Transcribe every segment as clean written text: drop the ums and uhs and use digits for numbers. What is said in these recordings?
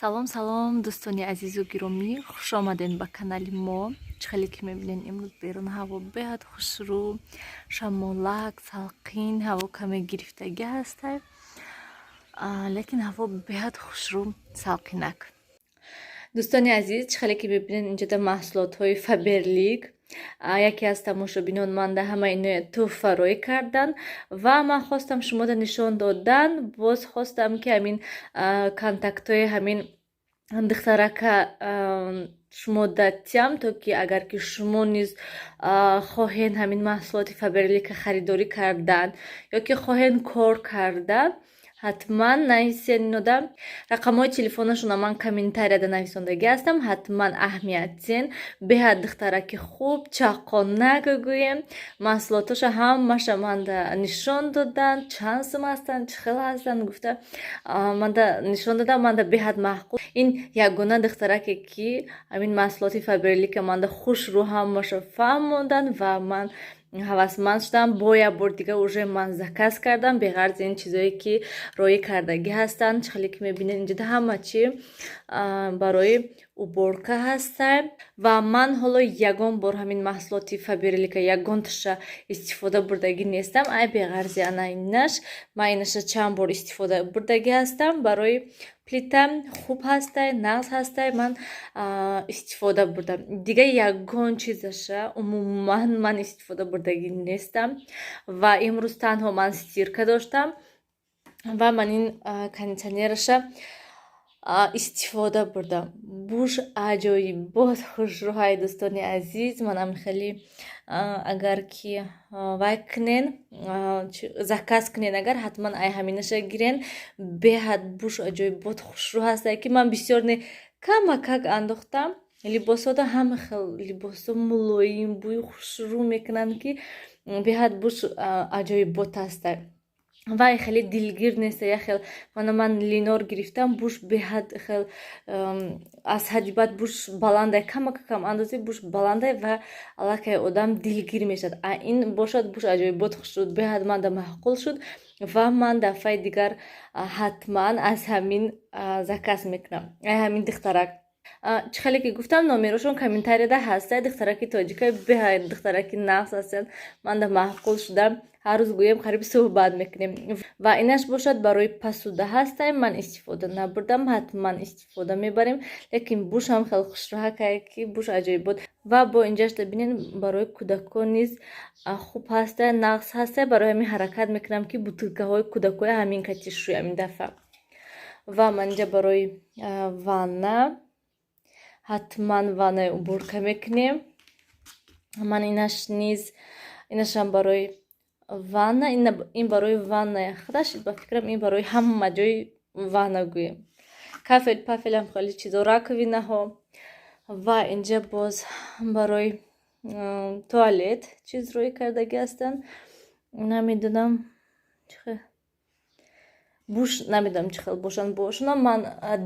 Салом, салом, дӯстони азизу гиромӣ, хуш омадем ба канали мо. Чӣ хеле ки мебинед, имрӯз берун ҳаво беҳад хушрӯ, шамолак, салқин, ҳаво каме гирифтагӣ ҳаста, лекин ҳаво беҳад хушрӯ, салқинак. Дӯстони азиз, чӣ хеле ки мебинед, инҷода маҳсулотҳои Фаберлик. Яке аз тамошобинон манда ҳама иноя тӯҳфа рӯй кардан ва ман хостам шумода нишон додан. Боз хостам, ки ҳамин контактҳои ҳамин духтарака шумо датиям, то ки агар ки шумо низ хоҳен ҳамин маҳсулоти Фаберлика харидорӣ кардан ё ки хоҳен кор кардан, ҳатман нависен. Инода рақамҳои телефонашона ман комментарияда нависондагӣ ҳастам, ҳатман аҳамият тиен. Беҳад духтараки хуб, чаққонак гӯем. Маҳсулотоша ҳамаша манда нишон доданд, чанд сум ҳастанд, чӣ хел ҳастанд гуфта манда нишон додам. Манда беҳад маъқул. Ин ягона духтараке, ки ҳамин маҳсулоти Фаберлика манда хушрӯ ҳамаша фаҳмонданд ва ман ҳавасманд шудам. Бо як бор дига уже ман заказ кардам. Беғарзи ин чизое, ки роӣ кардагӣ ҳастанд, чӣ хеле ки мебинед, инҷода ҳама чи барои уборка ҳаста. Ва ман ҳоло ягон бор ҳамин маҳсулоти Фаберлика ягонташа истифода бурдагӣ нестам. Ай беғарзи ана инаш, ман инаша чанд бор истифода бурдагӣ ҳастам. Барои плита хуб ҳастай, нағз ҳастай, ман истифода бурдам. Дига ягон чизаша умуман ман истифода бурдагӣ нестам. Ва имрӯз танҳо ман стирка доштам ва ман ин кондитсионераша истифода бурдам. Буш аҷоибот хушрӯҳай, дӯстони азиз. Манам хеле, агар ки вай кунен, заказ кунен, агар ҳатман ай ҳаминаша гирен. Беҳад буш аҷоибот хушрӯ ҳастае, ки ман бисёр не, камакак андохтам либосода, ҳама хел либосо мулоим, бӯи хушрӯ мекунанд, ки беҳад буш аҷоибот ҳастае вай хеле дилгир неста. Як хел мана ман Ленор гирифтам, буш беҳад хел аз ҳадди бад буш баландай, камакакам андози буш баландай ва аллакай одам дилгир мешавад. А ин бошад, буш аҷоибот шуд, беҳад манда маъқул шуд ва ман дафъаи дигар ҳатман аз ҳамин заказ мекунам, ай ҳамин духтарак. Чӣ хеле ки гуфтам, номерошон комментарияда ҳаста. Духтараки тоҷика, беҳад духтараки нағз ҳастанд, манда маъқул шудам. Ҳар рӯз гӯем, қариб суҳбат мекунем. Ва инаш бошад, барои посуда ҳастай, ман истифода набурдам, ҳатман истифода мебарем, лекин бушам хеле хушрӯҳакае, ки буш аҷоибот. Ва бо инҷашда бинед, барои кӯдакон низ хуб ҳастай, нағз ҳастай. Барои ҳамин ҳаракат мекунам, ки бутылкаҳои кӯдакои ҳамин кати шӯям ин дафъа. Ва ман инҷа барои ванна, ҳатман ваннаи уборка мекунем. Ман инаш низ, инашам барои ванна, ин барои ванная худаш, ба фикрам, ин барои ҳама ҷои ванна гӯем, кафел пафелам, хеле чизо, раковинаҳо. Ва инҷа боз барои туалет чиз рӯй кардагӣ ҳастанд. Намедонам, буш намедонам, чӣ хел бошанд. Бошунам ман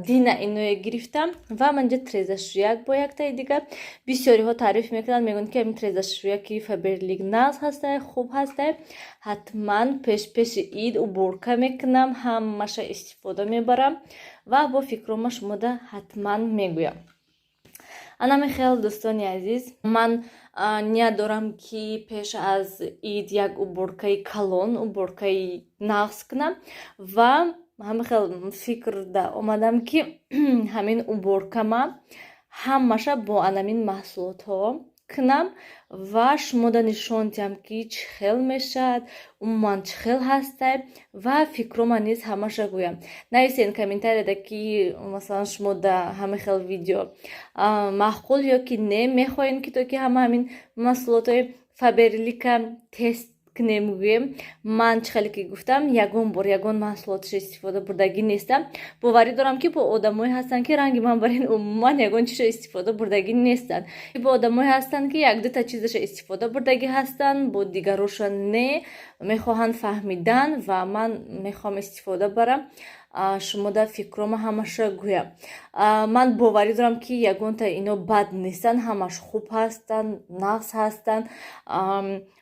дина иное гирифтам. Ва ман инҷа трезашӯяк бо яктаи дигар. Бисёриҳо таъриф мекунанд, мегӯянд, ки ҳамин трезашӯяки Фаберлик нағз ҳастай, хуб ҳастай. Ҳатман пеш-пеши ид уборка мекунам, ҳамаша истифода мебарам ва бо фикрома шумода ҳатман мегӯям. Анами хел, дӯстони азиз, ман ният дорам, ки пеш аз ид як уборкаи калон, уборкаи нағз кунам. Ва ҳама хел фикрда омадам, ки ҳамин уборкама ҳамаша бо анамин маҳсулотҳо кунам ва шумода нишон диҳам, ки чӣ хел мешавад, умуман чӣ хел ҳастай ва фикрома низ ҳамаша гӯям. Нависен комментарияда, ки масалан шумо да ҳама хел видео маъқул ё ки не, мехоҳем, ки то ки ҳама ҳамин маҳсулотҳои Фаберлика тест кунем гӯем. Ман, чӣ хеле ки гуфтам, ягон бор ягон маҳсулоташо истифода бурдагӣ нестам. Боварӣ дорам, ки бо одамое ҳастанд, ки ранги ман бар ин умуман ягон чизо истифода бурдагӣ нестанд. Бо одамое ҳастанд, ки якдута чизаша истифода бурдагӣ ҳастанд, бо дигароша не, мехоҳанд фаҳмидан. Ва ман мехоҳам истифода барам, шумода фикрома ҳамаша гӯям. Ман боварӣ дорам, ки ягонта ино бад нестанд, ҳамаш хуб ҳастанд, нағз ҳастанд.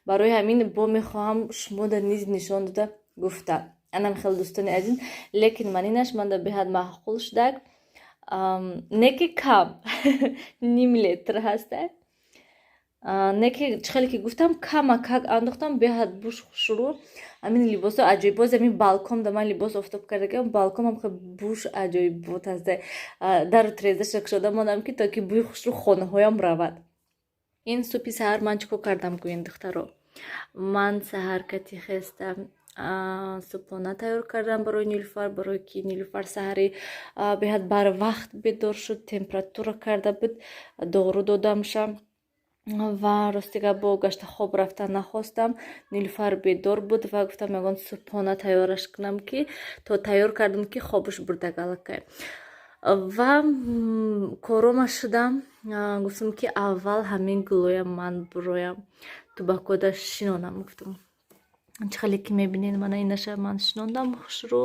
Барои ҳамин бо мехоҳам шумода низ нишон дода гуфта. Анам хел, дӯстони азиз, лекин ман инаш манда беҳад маъқул шудак. Не ки кам, ним литр ҳаста. Не ки чӣ хеле ки гуфтам, камакак андохтам, беҳад буш хушрӯ. Ҳамин либосо аҷоиб. Боз ҳамин балкон да ман либос офтоб кардагиам, балконам хеле буш аҷоибот ҳаста. Дару трезаша кушода мондам, ки то ки бӯи хушрӯ хонаҳоям равад. Ин субҳи саҳар ман чӣ кор кардам, гӯен, духтаро? Ман саҳар кати хестам, субҳона тайёр кардам барои Нилуфар, барое ки Нилуфар саҳари беҳад барвақт бедор шуд, температура карда буд, дору додамша ва рости гап, бо гашта хоб рафтан нахостам. Нилуфар бедор буд ва гуфтам, ягон субҳона тайёраш кунам, ки то тайёр кардам, ки хобаш бурда галакай. Ва корома шудам, гуфтам, ки аввал ҳамин гулоям ман буроям, тубакода шинонам, гуфтам. Чӣ хеле ки мебинед, мана инаша ман шинондам хушрӯ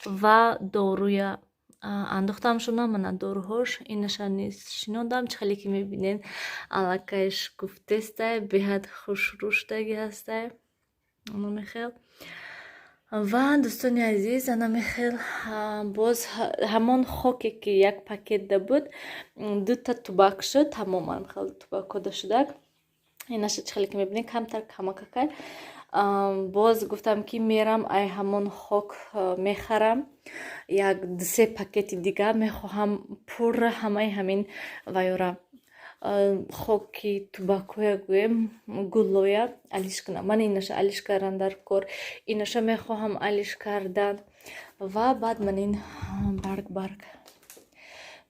ва доруя андохтам шуна, мана доруҳош, инаша низ шинондам. Чӣ хеле ки мебинед, аллакай шукуфтестай, беҳад хушрӯ шудаги ҳастай, анамехел. Ва дӯстони азиз, анамехел, боз ҳамон хоке ки як пакетда буд, дута тубак шуд, тамоман хел тубакода шудак. Инаша чӣ хеле ки мебинед, камтар камакакай. Боз гуфтам, ки мерам, ай ҳамон хок мехарам, як дусе пакети дига мехоҳам, пурра ҳамаи ҳамин вайора, хоки тубакоя гӯем, гуллоя алиш кунам. Ман инаша алиш кардан дар кор, инаша мехоҳам алиш кардан. Ва баъд ман ин барг барг,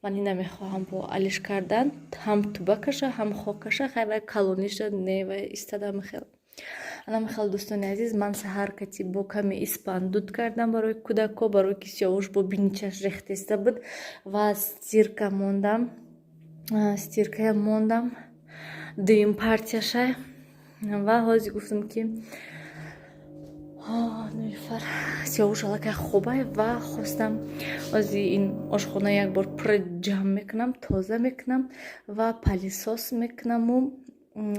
ман ина мехоҳам бо алиш кардан, ҳам тубакаша, ҳам хокаша. Хай, вай калониша не, вай истадам хел. Анамихел, дӯстони азиз, ман саҳар кати бо каме испандуд кардам барои кӯдакҳо, барои ки Сиёвуш бо биничаш рехтеста буд. Ва стирка мондам, стиркая мондам, дуюм партияшай. Ва ҳозир гуфтам, ки Нилуфар, Сиёвуш аллакай хобай, ва хостам ҳозир ин ошхона як бор пурра ҷамъ мекунам, тоза мекунам ва пылесос мекунаму,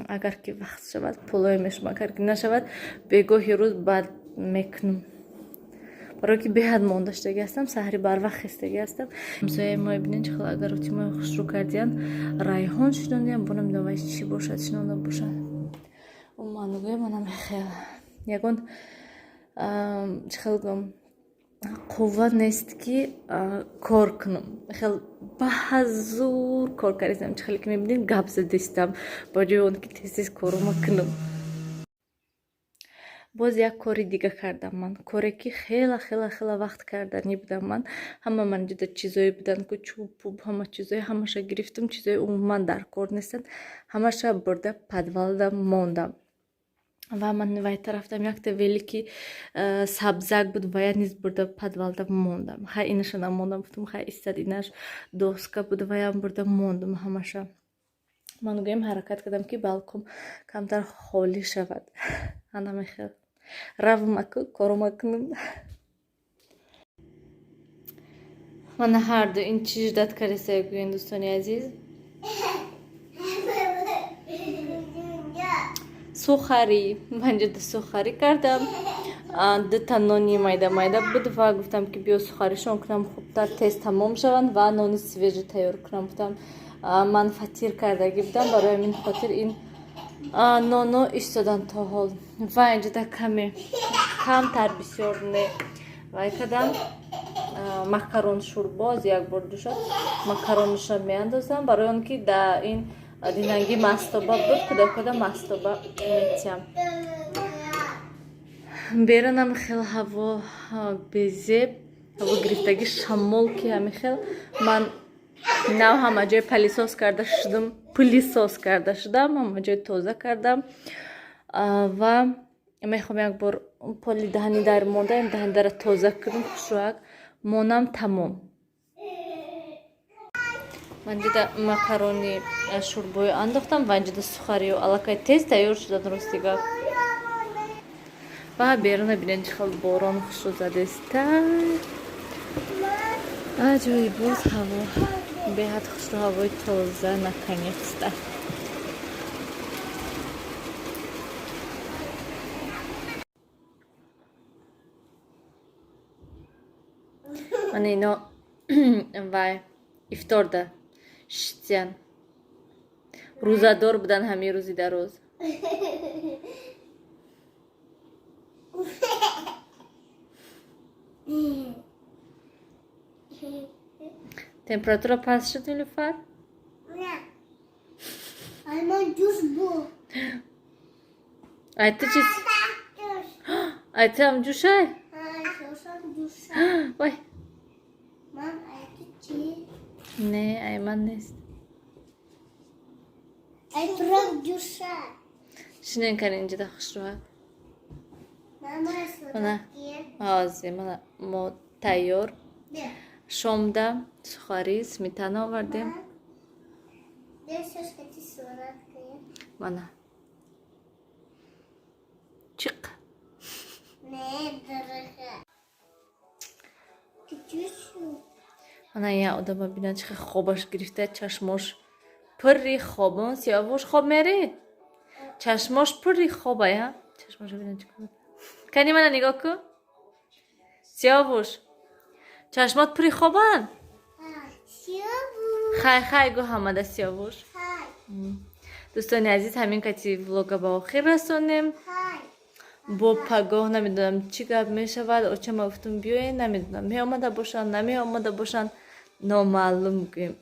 агар ки вақт шавад, полоя мешум, агар ки нашавад, бегоҳи рӯз баъд мекунам, барое ки беҳад мондаштагӣ ҳастам, саҳари барвақт хестагӣ ҳастам. Ҳамсояи мо, бинед, чӣ хел агароти мои хушрӯ кардиян, райҳон шинондиям, бо намедонам вай чӣ бошад, шинонда бошад. Ман гӯям, манам хел ягон чӣ хел гӯям, қувва нест, ки кор кунам. Хел баҳазур кор кардистам. Чӣ хеле ки мебинед, гап задистам ба ҷои он ки тез тез корома кунам. Боз як кори дига кардам ман, коре ки хела хела хела вақт карданӣ будам ман. Ҳама ман ҷуда чизое буданд ку, чӯб-пӯб, ҳама чизое, ҳамаша гирифтам, чизои умуман дар кор нестанд, ҳамаша бурда подвалда мондам. Ва ман вай тарафтам якта велики сабзак буд, вая низ бурда подвалда мондам. Хай, инаша намондам, гуфтам, хай истад, инаш доска буд, ваям бурда мондам. Ҳамаша ман гӯям, ҳаракат кардам, ки балкон камтар холӣ шавад. Анамехел равмаку корома кунам. Мана ҳарду ин чӣ ждать кардеста, гӯен, дӯстони азиз? Сухарӣ. Ман ҷуда сухарӣ кардам, дута нони майда майда буд ва гуфтам, ки биё сухаришон кунам, хубтар тез тамом шаванд ва нони свежий тайёр кунам, гуфтам. Ман фатир кардагӣ будам, барои ҳамин хотир ин ноно истодан то ҳол. Ва инҷода каме, камтар, бисёр не, вай кардам, макарон шӯрбо. Аз як бор душад макароноша меандозам, барои он ки да ин динанги мастоба буд, кӯдакода мастоба метиҳам. Беранам хел ҳаво безеб, ҳаво гирифтагӣ, шамол ки ҳамин хел. Ман нав ҳама ҷой пылесос карда шудам, пылесос карда шудам, ҳама ҷой тоза кардам ва мехоҳам як бор поли даҳани дар монда, даҳани дара тоза кунам, хушрӯяк монам, тамом. Ман ҷуда макарони шӯрбоё андохтам ва инҷода сухариё аллакай тез тайёр шудан, рости гап. Ва беруна бинед, чӣ хел борон хушрӯ задеста, аҷоибот ҳаво, беҳад хушрӯ, ҳавои тоза, наконец-то. Ман ино вай Ифторда шитян. Рӯзадор будан ҳамин рӯзи дароз. Температура паст шуд, Нилуфар? Не. Ай ман ҷӯш буд. Ай ту чиз? Ай ту ҳам ҷӯшай? Вай. Ман ай ту чӣ? Не, ай ман нест. Ай турак ҷӯша. Шинен кани инҷода хушрӯҳат. Мана ҳозир мана мо тайёр. Шомда сухари, сметана овардем. Мана. Чиқ. Мана я одама бинад чӣ хел хобаш гирифта, чашмош пурри хобон. Сиёвуш, хоб мерӣ? Чашмош пурри хоба, я? Чашмоша бинад чӣ кор. Кани мана нигоҳ кун. Сиёвуш. Чашмот пурри хобанд? Хай хай гӯ ҳамада, Сиёвуш. Дӯстони азиз, ҳамин кати влога ба охир расонем. Бо пагоҳ намедонам чӣ гап мешавад. Очама гуфтум биёед, намедонам меомада бошанд, намеомада бошанд, номаълум гӯем.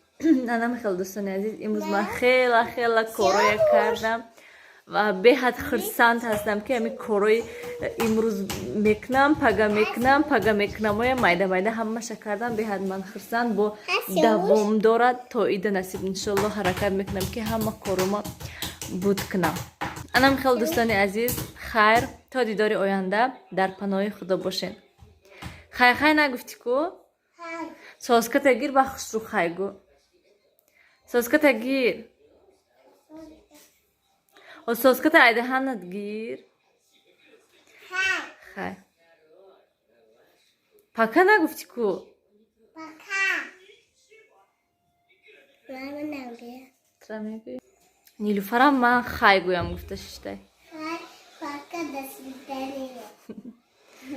Анам хел, дӯстони азиз, имрӯз ман хела хела корое кардам ва беҳад хурсанд ҳастам, ки ҳамин корои имрӯз мекунам, пага мекунам, пага мекунам, оя майда майда ҳамаша кардам. Беҳад ман хурсанд, бо давом дорад то ида насиб, иншолло, ҳаракат мекунам, ки ҳама корома буд кунам. Анам хел, дӯстони азиз, хайр, то дидори оянда дар паноҳи Худо бошед. Хай хай нагуфтӣ ку? Соската гир, ба хушрӯ хай гӯ. Соската гир. Соската айдаҳанат гир. Хай. Пока нагуфтӣ ку? Пока. Тра мегӯӣ? Нилуфарам ман хай гӯям гуфта шиштай. Пока, до свидания.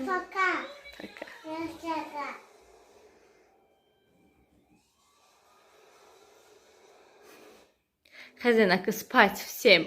Пока. Пока. Пока. Хозяин, спать всем.